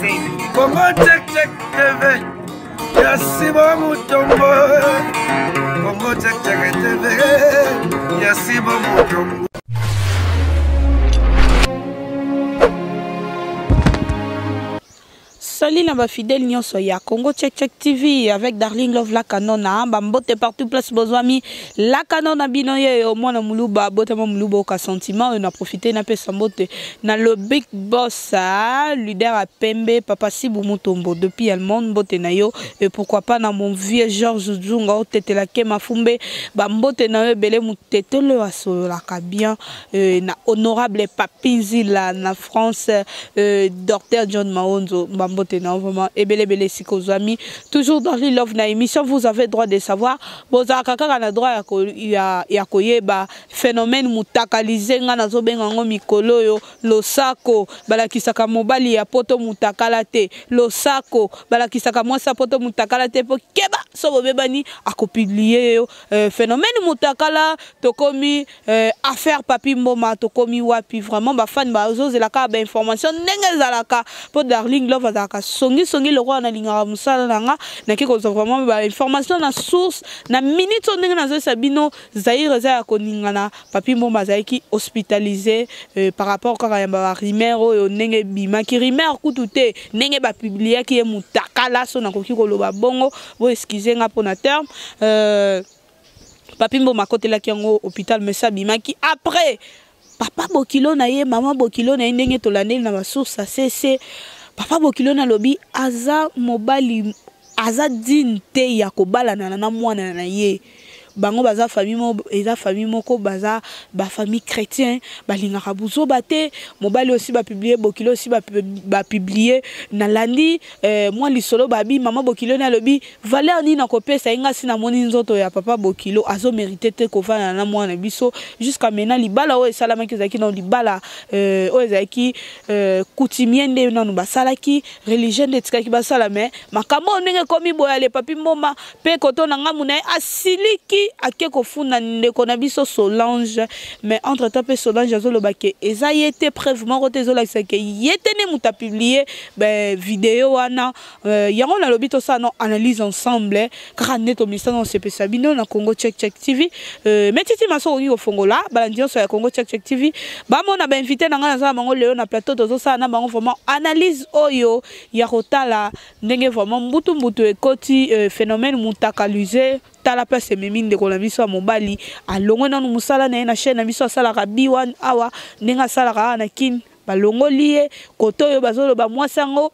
Congo Check Check TV ya Sibo Mutombo Congo Check Check TV ya Sibo Mutombo. Salut na ba fidèles nyonso ya Congo Check Check TV avec Darling Love la Canona ba mbote partout place bozwami la Canona bino yeyo mwana muluba botama muluba oka sentiment oyo na profiter na pesa mbote na le big boss ah, leader à pembe papa Sibu Mutombo depuis Allemagne mbote na yo et pourquoi pas na mon vieux Georges Zunga otetela kema fumbe ba mbote na yo ebele mutetele asololaka bien euh, na honorable Papi Nzila na France euh, docteur John Maonzo bambote na vraiment ebele ebele esika ozwami toujours dans love na émission vous avez droit de savoir bozalaka kaka na droit ya, ko, ya, ya koyeba phénomène mutakalise nga nazobenga yango mikolo oyo losako balakisaka mobali ya poto mutakala te losako balakisaka mwasi ya poto mutakala te mpo keba so bobebani akopublie yo euh, phénomène mutakala tokomi Euh, affaire Papi Mboma tokomi wapi vraiment ba fan bazozela kaka ba information ndenge ezalaka mpo Darling Love azalaka songi songi lokola nalingaka mosala na nga nake kozwa vraiment ba information na source na minute oyo ndenge nazoyesa bino Zaïre eza ya koningana Papi Mboma azalaki hospitalisé euh, par rapport kaka ya ba rumeur oyo ndenge ebimaki rumeur kutu te ndenge bapubliaki ye mutakala so nakoki koloba bongo bo excuse nga mpo na terme euh, Papi Mboma akotelaki yango hôpital mais abimaki après papa bokilo na ye mama bokilo na ye ndenge tolandeli na basource ya cc papa bokilo na alobi aza mobali aza digne te ya kobalana na mwana na ye bango baza famille moko eza famille moko baza ba famille chrétien balingaka buzoba te mobali osi bapublie bokilo osi bapublie nalandi eh, mwa lisolo babi mama bokilo ni alobi Valeur nini nakopesa ye nga si namoni nzoto ya papa bokilo azo merite te kovanda na mwana biso jusqu'à maintenant libala oyo esalamaki ezalaki nano libala euh, oyo ezalaki euh, coutumier nde nano basalaki religieux nde etikaki basala mais makambo oyo ndenge ekomi boye ale papi mboma mpe koto na ngambo na ye asiliki ake kofunda ndeko na biso Solange mais entre temps mpe Solange azoloba ke eza ye te preuve moko te ezolakisa ke ye te nde moto apublie ben, video wana Euh, yango nalobi tosala no analyse ensemble kaka nde tomisana osepesa bino na Congo Check Check TV euh, mais titi maso okoki kofongola balandi nyonso ya Congo Check Check TV bamona bainvité na ngai naza na bango lelo na plateau tozosala na bango vraiment analyse oyo ya kotala ndenge vraiment mbutu mbutu ekoti euh, phénomène mutakaluse tala place ememi ndeko na biso ya mobali alongwe nanu mosala na ye na chaîne na biso asalaka B1 awa ndenge asalaka awa na kin balongoli ye kote oyo bazoloba mwasi yango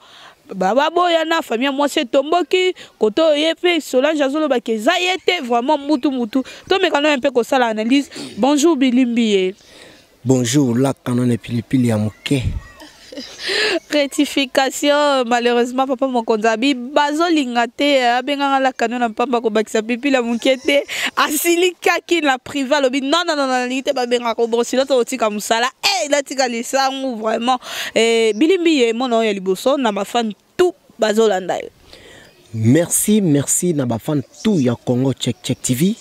baboyana famille ya mwasi etomboki kote oyo ye mpe solange azoloba ke eza ye te vraiment mbutu mbutu tomeka nayo mpe kosala analyse bonjour bilimbi ye bonjour lakana na pilipili ya moke rectification malheureusement papa mokonzi abi bazolinga te eh, abenganga lakano na mpamba kobakisa pipili ya moke te asilikaki na privé alobi non non non nalingi te babengaka obosilo tokotika mosala e eh, natika lisangu vraiment eh, bilimbi ye mona oyo ya liboso na bafan tout bazolanda yo merci merci na bafan tout ya congo check check tv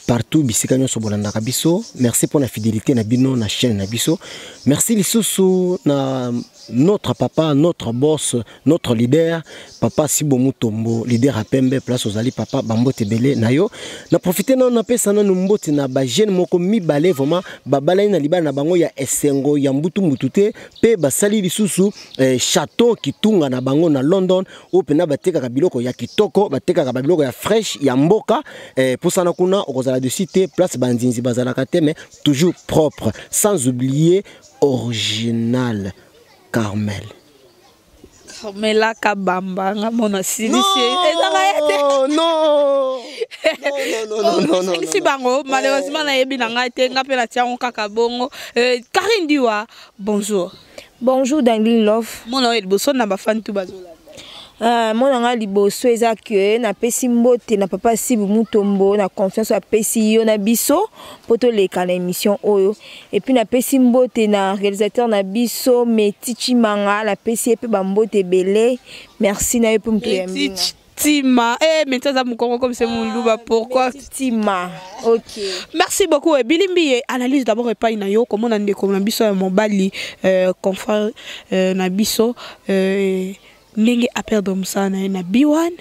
partout bisika nyonso bolandaka biso merci mpo na fidélité na bino na chaîne na biso merci lisusu na notre papa notre boss notre leader papa sibo mutombo leader ya pembe place ozali papa bambote ebele na yo na profite nano napesa nano mbote na bajeune moko mibale vraiment babalani na libala na bango ya esengo ya mbutu mbutu te mpe basali lisusu eh, chateau kitunga na bango na london oyo mpena batekaka biloko ya kitoko batekaka babiloko ya fraîche ya mboka eh, pusana kuna okozala dessus te place banzinzi bazalaka te mais toujours propre sans oublier original carmel Carmela Kabamba nga mona silisi ezaka ye te non silisi bango malheureusement nayebi na ngai te nga mpe natia yango kaka bongo euh, Karine Diwa bonjour bonjour Danglin Love mona oyo liboso na bafani tu bazolanda Uh, mona nga liboso eza ke napesi mbote na papa sibu mutombo na confiance apesi yo na biso mpo toleka na émission oyo epuis napesi mbote na réalisateur na biso meti chimanga napesi ye mpe bambote ebele merci na yo mpe moto ya mbinga. Tima. Eh, mais ça, ça comme c'est mon louba. Pourquoi Tima. Ok. Merci beaucoup. Eh, Bilimbi, eh, analyse d'abord epai na yo. Comment on a ndeko na biso ya mobali, confrère na biso, ndenge a perdre mosala na ye na B1.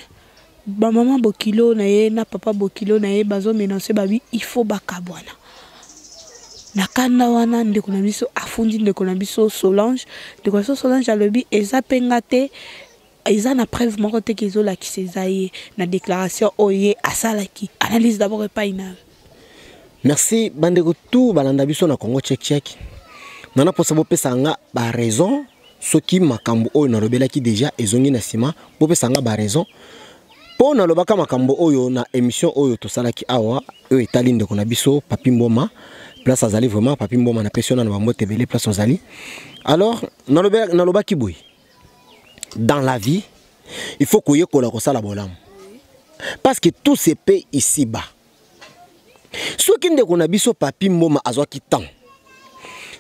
Ba maman bokilo na ye na papa bokilo na ye bazo menacer babi il faut bakabwana. Na kanda wana ndeko na biso afundi ndeko na biso Solange, ndeko na biso Solange alobi eza pe nga te, eza na preuve moko te ke ezolakisa eza ye na déclaration oyo ye asalaki. Analyse d'abord epai na yo. Merci bandeko tout balanda biso na Congo Check Check. Nana posa bopesa nga ba raison soki makambo oyo nalobelaki déjà ezongi na nsima, bopesa nga ba raison mpo nalobaka makambo oyo na émission oyo tosalaki awa oyo etali ndeko na biso Papi Mboma. Place azali vraiment Papi Mboma napesi yo nano bambote ebele place ozali. Alors nalobaki boye, dans la vie il faut koyekola kosala bolamu parce que tout se paie ici bas. Soki ndeko na biso Papi Mboma azwaki temps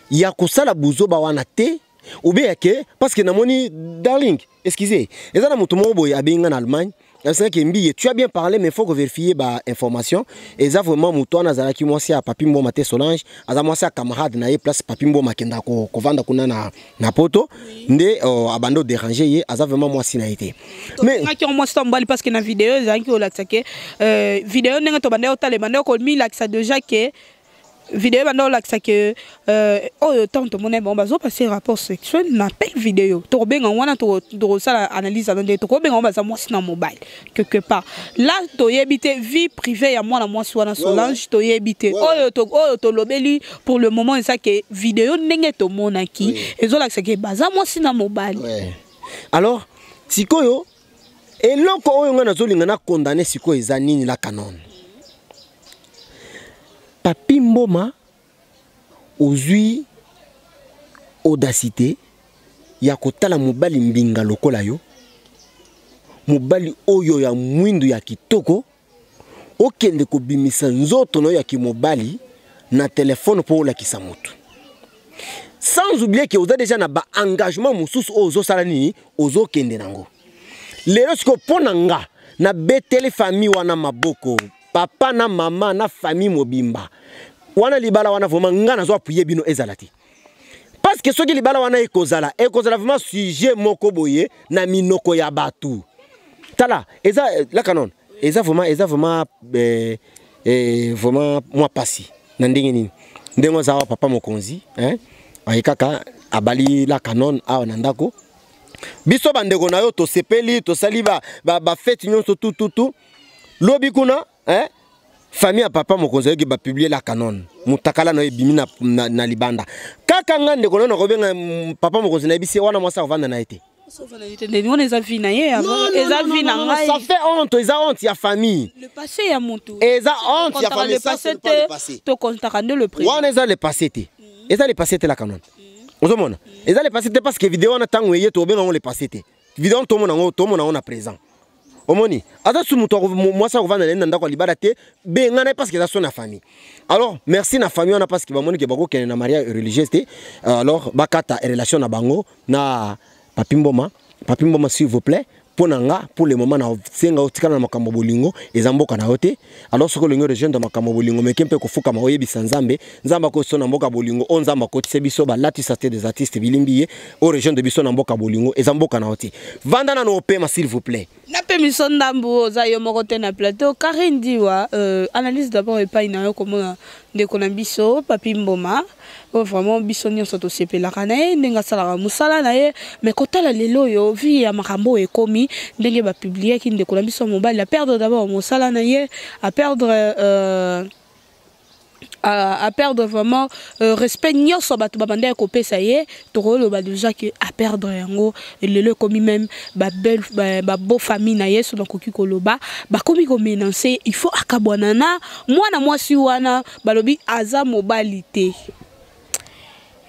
ya kosala buzoba wana te, ou bien ke parce que namoni darling, excusez, eza na moto moko boye abengi nga na Allemagne, asengaki mbiye, tu as bien parlé mais faut vérifier ba information. Eza vraiment moto wana azalaki mwasi ya Papi Mboma te, Solange aza mwasi ya camarade na ye place Papi Mboma akenda kovanda kuna na poto nde abanda déranger ye, aza vraiment mwasi na ye te. Mais ngaki mwasi to mobali parce que na vidéo ezalaki kolakisa ke vidéo ndenge tobanda kotalema nde komilakisa déjà ke vidéo banda olakisa ke oyo ntango tomona bango bazopase rapport sexuel na appel vidéo, tokobenga wana tokosala analyse ano nde tokobenga ngo baza mwasi na mobali quelque part. Là toyebi te vie privée ya mwana mwasi wana Solange, toyebi te. Oyo tolobeli pour le moment eza ke vidéo ndenge tomonaki ezolakisa ke baza mwasi na mobali. Alors sikoyo eloko oyo ngai nazolinga na condamner sikoyo eza nini? La canon Papi Mboma ozwi audacité ya kotala mobali mbinga lokola yo, mobali oyo ya mwindu ya kitoko, okende kobimisa nzoto na yo ya kimobali na telefone mpo olakisa motu, sans oublier ke oza déjà na baengagement mosusu oyo ozosala nini, ozokende nango lelo. Sikoyo mpo na nga nabeteli famille wana maboko, papa na mama na famille mobimba wana. Libala wana vraiment nga nazo appuyer bino ezala te, parce que soki libala wana ekozala, ekozala vraiment sujet moko boye na minoko ya bato. Tala, eza la canon, eza vraiment mwa pasi na ndenge nini, ndenge oza awa papa mokonzi, hein? Aye kaka abali la canon awa na ndako biso, bandeko na yo tosepeli, tosali bafete ba nyonso tututu. Lobi kuna, hein? Famille ya papa mokonzi ayoki bapublier la canon, mutakala na yo ebimi na libanda. Kaka nga ndeko na yo nakobenga papa mokonzi, nayebisi ye wana mwasi akovanda na ye te. Wana eza vie na ye, eza vie na ngai. Ça fait honte, eza honte ya famille. Le passé ya motu. Eza honte ya famille. Le passé te, tokontaka nde le présent. Wana eza le passé te, eza le passé te, la canon. Ozomona, eza le passé te parce que vidéo wana ntango eye, tobenga yango le passé te. Vidéo wana tomona yango, tomona yango na présent. Omoni aza su moto mwasi akovanda na ye na ndako ya libala te, benga na ye parce que eza so na famille. Alors merci na famille wana parce que bamoni ke bakokende na mariage religieuse te, alors bakata relation na bango na Papi Mboma. Papi Mboma, s'il vous plaît, mpo na nga pour le moment nasenga otikala na makambo bolingo, eza mboka na yo te. Alors soki olingi rejoindre makambo bolingo, meke mpe kofukama, oyebisa Nzambe, Nzambe akotisa na mboka bolingo oyo Nzambe akotisa biso, balatisa te des artistes bilimbi ye oyo rejoindre biso na mboka bolingo, eza mboka na yo te. Vanda nano opema, s'il vous plaît. Napemiso ndambu, oza yo moko te na plateau. Karine Diwa, analyse d'abord epai na yo, komona ndeko na biso Papi Mboma oyo vraiment biso nyonso tosepelaka na ye ndenge asalaka mosala na ye, mais kotala lelo oyo vie ya makambo oyo ekomi, ndenge bapubliaki ndeko na biso mobali aperdre d'abord mosala na ye, aperdre vraiment respect nyonso bato babandaki kopesa ye, tokoloba déjà ke aperdre yango. Lelo ekomi même babelle babeau famille na ye, so nakoki koloba, bakomi komenacer, il faut akabwana na mwana mwasi wana, balobi aza mobali te.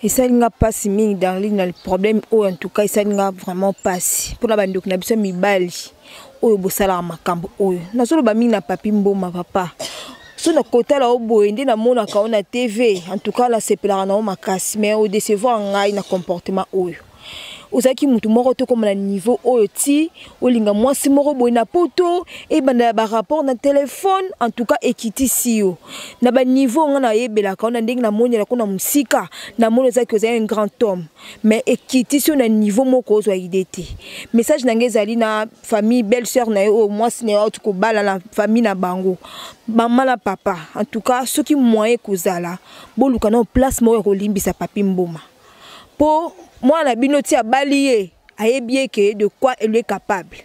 Esali nga mpasi mingi, Darling, na problème oyo. En tout cas esali nga vraiment mpasi mpona bandeko na biso mibali oyo bosalaka makambo oyo. Nazoloba mingi na Papi Mboma. Papa, so na kotala o boye nde namonaka o na TV, en tout cas nasepelaka na o makasi, mais odécevoir ngai na comportement oyo. Ozalaki mutu moko te okoma na niveau oyo ti olinga mwasi moko boye na poto, ebanda ya ba rapport na telefone. En tout cas ekitisi yo na ba niveau nga nayebelaka yo na ndenge namonelaka yo na mosika, namoni ozalaki ozali un grand homme, mais ekitisi yo na niveau moko ozwa idée te. Message na ngai ezali na famille belle sœur na ye oyo mwasi na ye auti kobala na famille na bango, mama na papa. En tout cas soki moyen kozala, boluka na place moko ya kolimbisa Papi Mboma, po mwana na bino ti abali ye, ayebi ye ke de quoi elle est capable.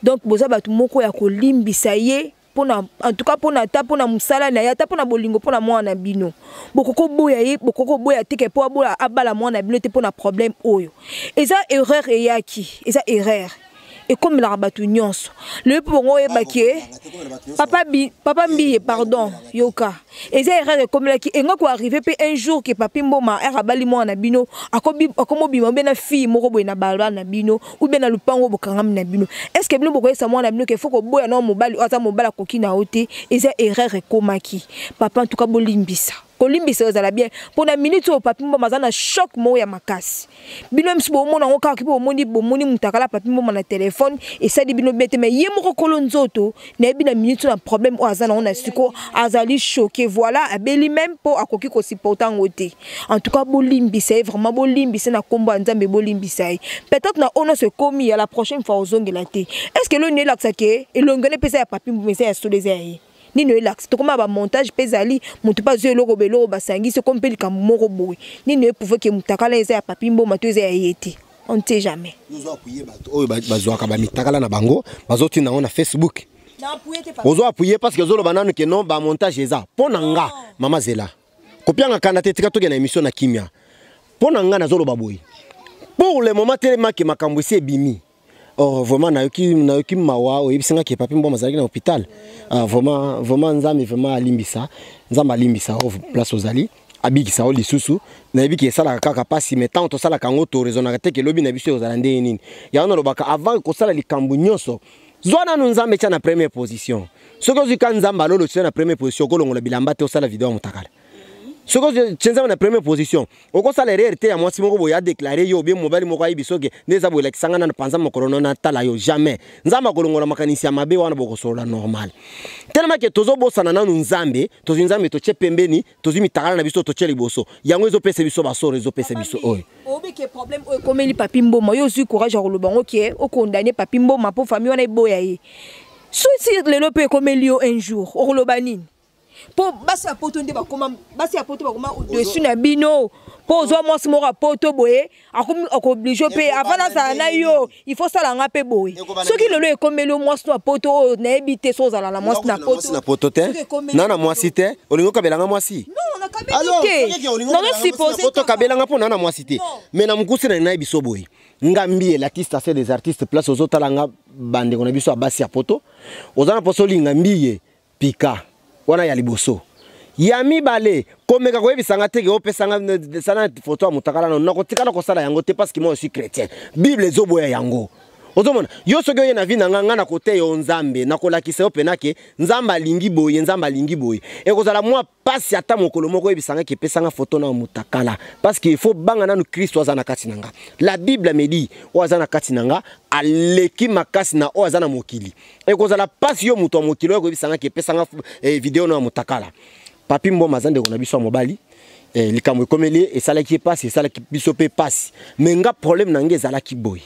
Donc boza bato moko ya kolimbisa ye pona, en tout cas pona, ata pona mosala na ye, ata pona bolingo pona mwana na bino. Bokoko boya ye, bokoko boya te ke po abola abala mwana na bino te pona problème oyo. Eza erreur eyaki, eza erreur ekomelaka bato nyonso. Lelo mpe bongo oyebaki ye papa, bi, papa Mbiye, pardon, yoka, eza erreur ekomelaki, enga koarrive mpe un jour ke Papi Mboma ere abali mwana na bino, akomobima obe na fille moko boye na balabala na bino ou bien na lupango bokangami na bino. Est ce que bino bokoyesa mwana na bino ke faut koboya na mobali oyo aza mobali akoki na yo te? Eza erreur ekomaki, papa. En tout cas bolimbisa, kolimbisa ezala bien mpo na minute oyo Papi Mboma aza na choc moko ya makasi. Bino misu bomona yango kaka mpe bomoni, bomoni mutakala Papi Mboma na telefone, esali bino bien te. Mais ye moko kolo nzoto nayebi na minute na problème oyo aza nango na siko, azali choqué, voilà, abeli même mpo akoki kosupporter yango te. En tout cas bolimbisa ye vraiment, bolimbisa na nkombo ya Nzambe, bolimbisa ye. Peut-être na oyo nyonso ekomi ya la prochaine fois ozongela te. Est ce que eloni elakisa ke elongi wana epesa ya Papi Mboma eza ya solo, eza ya ye? Nini oyelakisa? Tokoma bamontage mpe ezali motu mpe azwi eloko beloko basangisi, ekomi mpe likambo moko boye. Nini eprouve ke mutakala eza ya Papi Mboma to eza ya ye te? On ne sait jamais. Ozo appuyer bato oyo bazwaka bamitakala na bango, bazotinda yango na Facebook. Ozo appuyer parce que ozoloba nanu ke non, bamontage eza. Mpo na nga, mama, zela, kopianga kanda te, tika tokende na émission na kimia. Mpo na nga, nazoloba boye: pour le moment telemaki makambo esi ebimi. Oh, vraiment nayoki, nayoki mawa. Oyebisi nga ke Papi Mboma azalaki na hôpital. Ah, vraiment, vraiment, Nzambe vraiment alimbisa, Nzambe alimbisa. O place ozali, abikisa o lisusu. Nayebi ke esalaka kaka mpasi, mais ntango tosalaka yango, toraisonnaka te ke elobi na biso ekozala ndenge nini. Yango nalobaka, avant kosala likambo nyonso, zwa nanu Nzambe, tia na première position. Soki ozwi ka Nzambe alolo tia na première position, okolongola bilamba te osala video ya motakala. Soki otie Nzambe na première position, okosala erreur te ya mwasi moko boye adéclarer yo, obie mobali moko ayebi soki nde eza boye, elakisanga nano panza mokolo no natala yo. Jamais Nzambe akolongola makanisi ya mabe wana, bokosolola normal. Tellement ke tozobosana nanu Nzambe, tozwi Nzambe totie pembeni, tozwi mitakala na biso totie liboso, yango ezopesa biso basoro, ezopesa biso oyo. Oyebi ke problème oyo ekomeli Papi Mboma, yo ozwi courage ya koloba yango ke okondane Papi Mboma mpo famille wana eboya ye. Soki lelo mpe ekomeli yo un jour, okoloba nini? Mpo basi ya poto nde bakoma, basi ya poto bakoma au-dessus na bino, mpo ozwa mwasi moko ya poto boye, akooblige mpe avant nazala na yo, il faut sala nga mpe boye. Soki lelo ekomeli yo mwasi no ya poto oyo, nayebi te so ozala na mwasi na poto. Na poto te, na na mwasi te, olingi okabelanga mwasi? Non, nakabeli te, nazosupposer. Poto kabelanga mpo na na mwasi te. Mais na mokusi na nayebi so boye, nga Mbiye, l'artiste assez des artistes, place ozotala nga, bandeko na biso ya basi ya poto, oza na mposa olinga Mbiye, pika wana ya liboso. Ya mibale, komeka koyebisanga te ke opesanga sana foto ya motakala nano, nakotikala kosala yango te, parce que moi je suis chrétien, Bible ezoboya yango. Ozomona yo, soki oye na vie na nga, nga nakoteya yo Nzambe, nakolakisa yo mpena ke Nzambe alingi boye, Nzambe alingi boye. Ekozala mwa pasi ata mokolo moko oyebisanga ke epesanga foto na motakala, parce que il faut banga nanu Kristo aza na kati na nga. La Bible me dit, oyo aza na kati na nga aleki makasi na oyo aza na mokili. Ekozala pasi yo moto ya mokili oyo koyebisanga ke epesanga video na ya motakala. Papi Mboma aza ndeko na biso ya mobali. Likambo ekomeli ye, esalaki ye pasi, esalaki biso mpe pasi. Mais nga, problème na ngai ezalaki boye: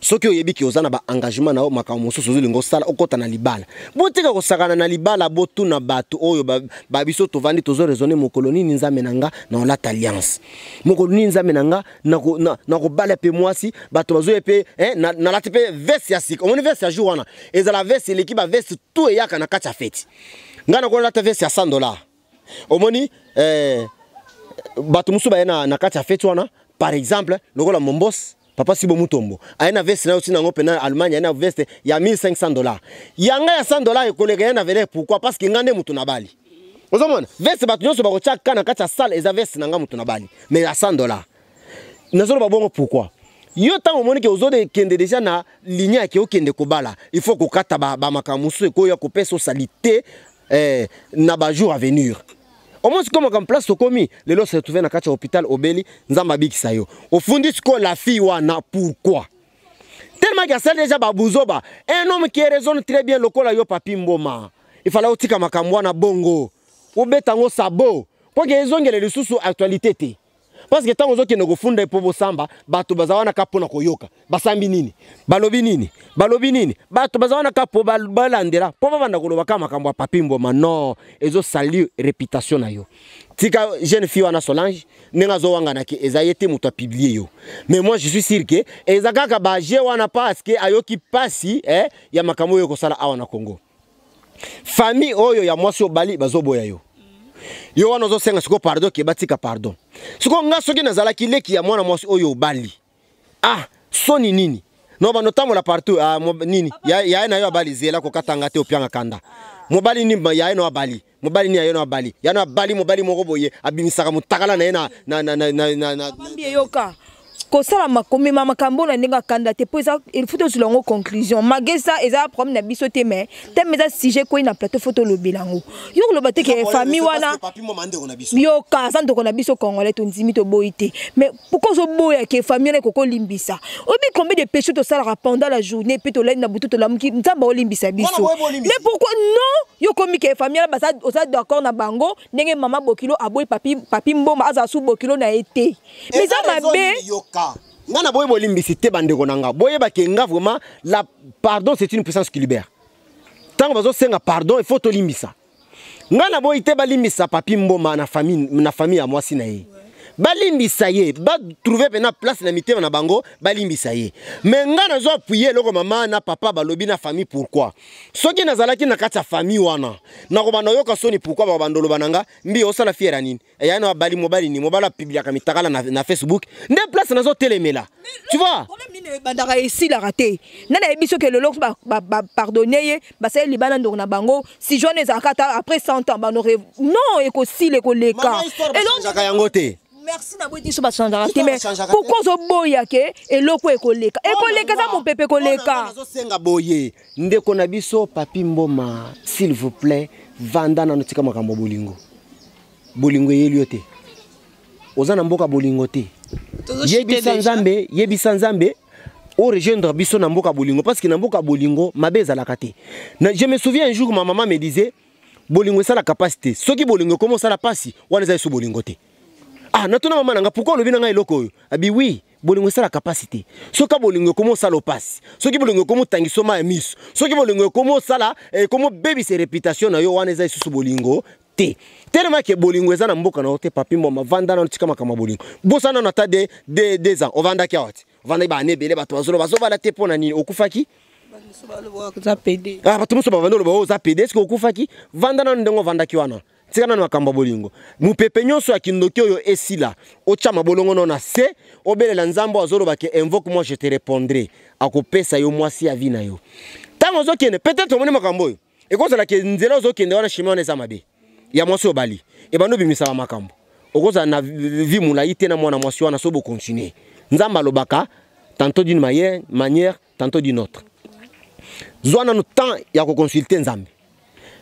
soki oyebi ke oza na baengagement na yo, makambo mosusu ozolinga osala, okɔta na libala, botika kosakana na libala. Botuna bato oyo babiso tovandi, tozoraisonner: mokolo nini, Nzambe na nga, na olata alliance? Mokolo nini, Nzambe na nga, nakobala mpe mwasi? Bato bazoye mpe nalati mpe veste ya sika. Omoni veste ya jour wana ezala veste eleki baveste tout eyaka na kati ya feti. Ngai nakolata veste ya 100 $. Omoni bato mosusu baye na kati ya feti wana, par exemple lokola Mombos, papa Sibo Mutombo, aye na veste na yo ntina yango mpena Allemagne, aye na veste ya 1500 $. Yanga ya 100 $ ekoleka ye na valeur. Pourquoi? Parce que nga nde moto na bali. Ozomona veste bato nyonso bakotia ka na kati ya salle, eza veste na nga moto na bali, mais ya 100 $. Nazoloba bongo pourquoi? Yo ntango omoni ke ozokende déjà na ligne yake, okende kobala, il faut kokata bamakambo mosusu ekoya kopesa osali te na bajour à venir. Omoni sikoyo makambo place tokomi lelo, se retrouve na kati ya hôpital, obeli, Nzambe abikisa yo, ofundi sikoyo la fille wana. Pourquoi? Tellement que asali déjà babuzoba. Un homme qui raisonne très bien lokola yo, Papi Mboma, il fallait otika makambo wana bongo, obeta yango sabo mpo ke ezongela lisusu actualité te, parce que ntango ozokende kofunda mpo bosamba, bato baza wana ka mpona koyoka basambi nini, balobi nini, balobi nini. Bato baza wana ka mpo balandela, mpo babanda koloba ka makambo ya Papi Mboma. Non, ezosali réputation na yo. Tika jeune fille wana Solange ndenge azowanganaki, eza ye te moto apublier yo. Mais moi, je suis sûr ke eza kaka baje wana, parce que ayoki pasi ya makambo oyo ekosala awa na Congo. Famille oyo ya mwasi obali bazoboya yo, yo wana ozosenga sikoyo pardon, ke batika pardon. Sikoyo nga soki nazalaki leki ya mwana mwasi oyo obali, ah, soni nini no bando otambola partout. Ah, nini yaye na yo abali, zela kokatanga te, opianga kanda. Mobali nini yaye no abali, mobali nini yaye no abali, yaye no abali mobali moko boye abimisaka motakala na ye na Bambi, eyoka kosala komema makambo na ndenge akanda te, mpo eza il faut tozwela yango conclusion. Malgré ça, eza problème na biso te, mais teme eza sujet koyi na plateau, faut tolobela yango. Yo koloba te ke famille wana, yoka, aza ndeko na biso congolais, tondimi, toboyi te. Mais pourquoi ozoboya ke famille wana ekoki olimbisa? Oyebi combien de péché tosalaka pendant la journée, mpe tolali na butu, tolamuki, Nzambe aolimbisa biso. Mais pourquoi non, yo komi ke famille wana oza d'accord na bango, ndenge mama bokilo aboyi Papi Mboma azala su bokilo na ye te? Mais eza mabe. Yoka, nga na boye bolimbisi te. Bandeko na nga, boyebake nga vraiment, la pardon, c'est une puissance qui libère. Ntango bazosenga pardon, il faut tolimbisa. Nga na boyi te balimbisa Papi Mboma na famille ya mwasi na ye. Balimbisa ye, batrouve mpena place na mitema na bango, balimbisa ye. Mais nga nazo appuyer eloko mama na papa balobi na famille. Pourquoi? Soki nazalaki na kati ya famille wana, nakobanda oyoka soni. Pourquoi? Bakobanda oloba na nga mbi osala fière ya nini, eya na abali mobali nini, mobali apubliaka mitakala na Facebook. Nde place nazotelemela, tu vois. Problème nini ebandaka, esilaka te. Nani ayebi soki lelo bapardonne ye, basali libala, ndeko na bango, si joine ezalaka ata après 100 ans bano non, ekosila, ekoleka. Eloko yango te. Merci na boyi biso bachangeaka te, mais pourquoi ozoboya ke eloko ekoleka? Ekoleka, eza mopepe, ekoleka. Nazosenga boye, ndeko na biso Papi Mboma, s'il vous plaît, vanda nano, tika makambo ya bolingo. Bolingo eyeli yo te, oza na mboka bolingo te. Yebisa Nzambe, yebisa Nzambe orejoindre biso na mboka bolingo, parce que na mboka bolingo mabe ezalaka te. Je me souviens, un jour ma maman me disait: bolingo esalaka pasi te. Soki bolingo ekoma osala pasi, wana eza esu bolingo te. Ah, natuna mama na nga: pourquoi olobi na ngai eloko oyo? Abi: oui, bolingo esalaka pasi te. Soki bolingo ekoma osala opasi, soki bolingo ekoma otangisa ma ya miso, soki bolingo ekoma osala, ekoma obebisa réputation na yo, wana eza lisusu bolingo te. Tellement ke bolingo eza na mboka na yo te. Papi Mboma, vanda nano, tika makambo ya bolingo, bosana nano ata de 2 ans. Ovandaki awa te, ovandaki baane ebele, bato bazoloba, bazobala te. Mpo na nini okufaki? Ah, bato mosusu bavandi oloba oyo oza pédé. Est-ce okufaki? Vanda nano ndenge ovandaki wana, tika nano makambo ya bolingo. Mopepe nyonso ya kindoki oyo esila, otya mabolongo no na se, obelela Nzambe. Azoloba ke invoque moi, je te répondrai. Akopesa yo mwasi ya vie na yo. Ntango ozokende, peut-être omoni makambo oyo ekozala ke nzela ozokende wana, chemin wana eza mabe ya mwasi oyo bali ebandi obimisaka makambo. Okozala na vie molai te na mwana mwasi wana. So bocontinue, Nzambe alobaka tantôt d'une manière, tantôt d'une autre. Zwa nanu temps ya koconsulte Nzambe.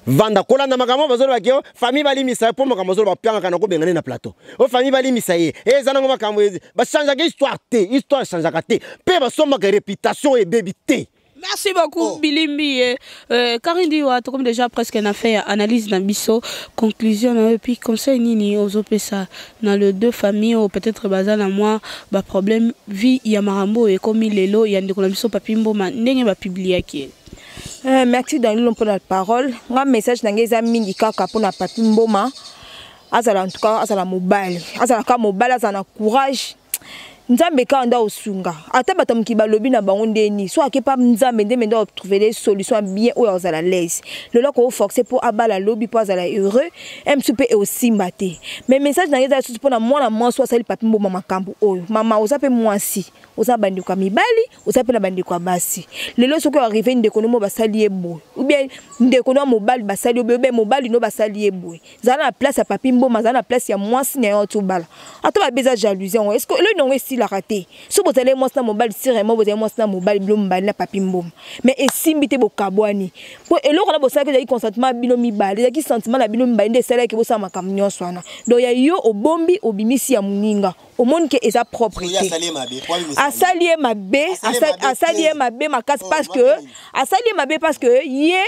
Vanda kolanda makambo bazolobaki yo famille balimisa ye, mpo makambo bazoloba piangaka na kobengane na plateau o famille balimisa ye. Eza nango makambo bachangeaka histoire te, histoire echangeaka te, mpe basombaka réputation ebebi te. Merci beaucoup, oh. Bilimbi. Karindi, comme déjà presque on a fait analyse na biso, conclusion et puis conseil nini ozopesa dans les deux familles ou peut-être baza na moi ba problème vie ya marambo et comme lelo ya ndeko na biso Papi Mboma ndenge ba publier ki? Merci Danilo pour la parole. Nga message na nga eza mingi kaka pour na Papi Mboma. Azala, en tout cas azala mobali. Azala ka mobali, azala na courage. Nzambe kaka nde osunga. Ata bato mokili balobi na bango ndeni, so akepa Nzambe nde mende otrouver solution bien oyo azala l'aise. Lelo akoforce mpo abala, lobi mpo azala heureux, mosusu mpe eosimba te. Mais message na ye eza lisusu mpona mwana mwasi oyo asali Papi Mboma makambo oyo. Mama, oza mpe mwasi, oza bandeko ya mibali, oza mpe na bandeko ya basi. Lelo soki oarrive, ndeko no mo basali ye boye, ou bien ndeko no ya mobali basali ye boye, ou bien mobali no basali ye boye, zala na place ya Papi Mboma, zala na place ya mwasi na yo tobala. Ata babe eza jalousie yango, est-ce que eloi nango esila? Esilaka te. So bozali mwasi na mobali, sirement bozali mwasi na mobali, bino mibale na Papi Mboma, mais esimbi te, bokabwani, mpo eloko wana bosalaki ezalaki consentement ya bino mibale, ezalaki sentiment na bino mibale nde esalaki bosala makambo nyonso wana. Donc ya yo obombi, obimisi ya moninga, omoni ke eza propre te. Asali ye mabe, asali ye mabe makasi, parce que asali ye mabe, parce que ye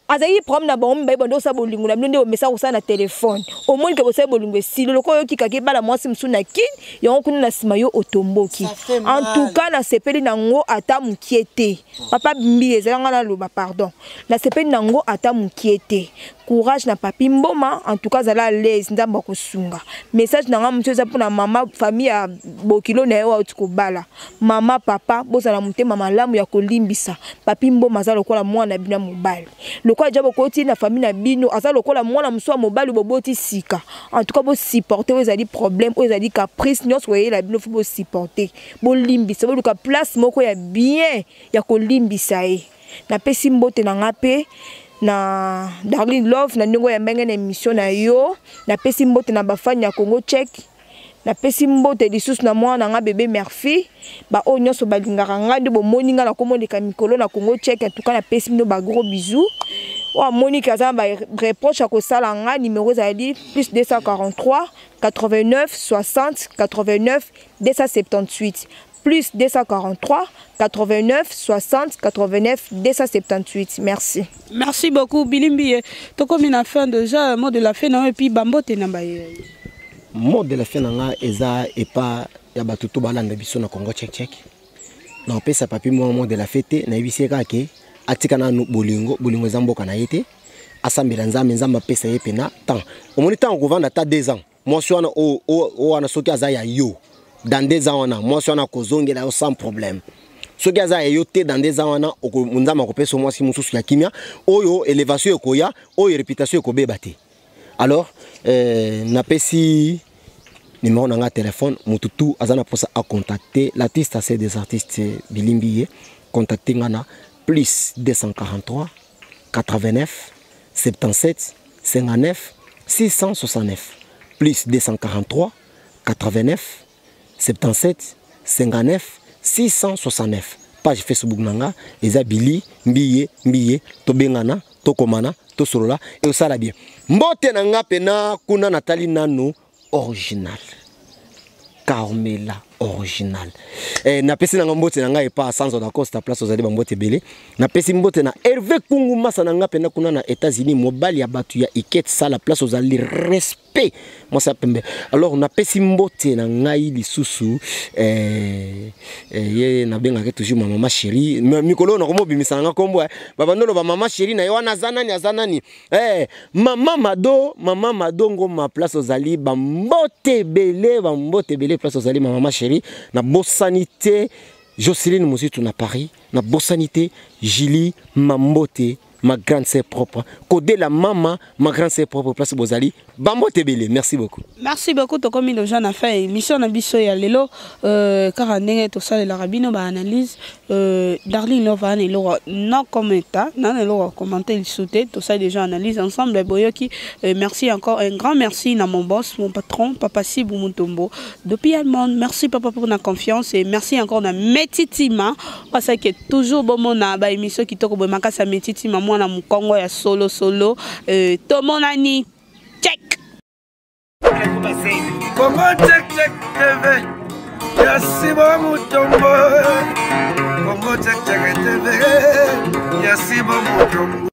azalaki problème na bango mibale. Bando osala bolingo na bino nde omesa kosala na telefone, omoni ke bosali bolingo, esili. Lokola oyokikaki ebala mwasi mosusu na Kini yango kuna na nsima, yo otomboki. En tout cas, nasepeli nango ata mokie te. Papa Mbi, ezala nga naloba pardon, nasepeli nango ata mokie te. Courage na Papi Mboma, en tout cas azala à l'aise, Nzambe akosunga. Message na nga mosusu eza mpona mama famille ya bokilo na ye oyo auti kobala. Mama, papa, bozala motema malamu ya kolimbisa. Papi Mboma aza lokola mwana na bino ya mobali, lokola ja bokoti na famille na bino, aza lokola mwana mosusu ya mobali boboti sika. En tout cas, bosupporte oyo ezali problème, oyo ezali caprice nyonso koyela bino, faut bosupporte, bolimbisa, boluka place moko ya bien ya kolimbisa ye. Napesi mbote na nga mpe na Darling Love na ndenge oyo ya ndenge na émission na yo. Napesi mbote na bafani ya Congo Check. Napesi mbote lisusu na mwana na nga bebe Merfi. Baoyo nyonso balingaka ngai nde bomoni ngai nakomoleka mikolo na Congo Check. En tout cas, napesi bino bagros bisous. Oyo amoniki aza na bareproche ya kosala ngai, numéro ezali plus 243 89 60 89 278, plus 243 89 60 89 278. Merci. Merci beaucoup, Bilimbi. Tokomi na fin déjà, mot de la fin na et puis bambote na baye. Mot de la fin na nga eza epa ya bato to balanda biso na Congo Check Check. Na opesa Papi mwa mot de la fin te, nayebisi ye kaka ke atika nanu bolingo, bolingo eza mboka na ye te. Asambela Nzambe, Nzambe apesa ye mpena temps. Omoni ntango kovanda ata 2 ans, mwasi wana oyo wana, soki aza ya yo, dans 2 ans wana mwasi wana akozongela yo sans problème. Soki aza ya yo te, dans 2 ans wana Nzambe akopesa mwasi mosusu ya kimia, oyo élévation ekoya, oyo réputation ekobeba te. Alors napesi numéro na nga téléphone, motu tu aza na mposa acontacter l'artiste assez des artistes Bilimbi ye, contacte nga na plus 243 89 77 59 669, plus 243 89 77 59 669. Page Facebook na nga eza Bili Mbiye Mbiye. Tobengana, tokomana, tosolola, eosala bien. Mbote na nga mpena kuna natali nano original Carmela original. Napesi nanga mbote na ngai epa Sanzo da Costa, place ozali, bambote ebele. Napesi mbote na Hervé Kungu, masa na nga mpena kuna na États-Unis, mobali ya bato ya Iket Sala, place ozali, respect, mwasi ya pembe. Alors napesi mbote na ngai lisusu ye nabengaki toujours ma mama chérie. Mikolo oyo nakomobimisa na nga nkombo babandolo ba mama chérie na ye wana aza nani, aza nani, mama Mado, mama Mado Ngoma, place ozali, bambote ebele, bambote ebele, place ozali, ma mama chérie. Nabosani te Jocelyne Mozitu na Paris, nabosani te Julie Mambote, ma grande sœur propre, Kodela mama, ma grande sœur propre, place bozali, bambote ebele. Merci beaucoup. Merci beaucoup. Tokomi déjà na fin émission na biso ya lelo. Kaka ndenge tosalelaka bino baanalyse, Darling Love ana eloko non commenta nana eloko commenter lisusu te. Tosali déjà analyse ensemble, boyoki. Merci encore, un grand merci na mon boss, mon patron, papa Sibu Mutombo depuis Allemagne. Merci papa pour la confiance et merci encore na Metitima parce que toujours bomona ba émission kitoko boye makasi ya Metitima, mwana mokongo ya solo solo. Tomonani check. Congo Check Check TV ya Sibo Mutombo, Congo Check Check TV ya Sibo Mutombo.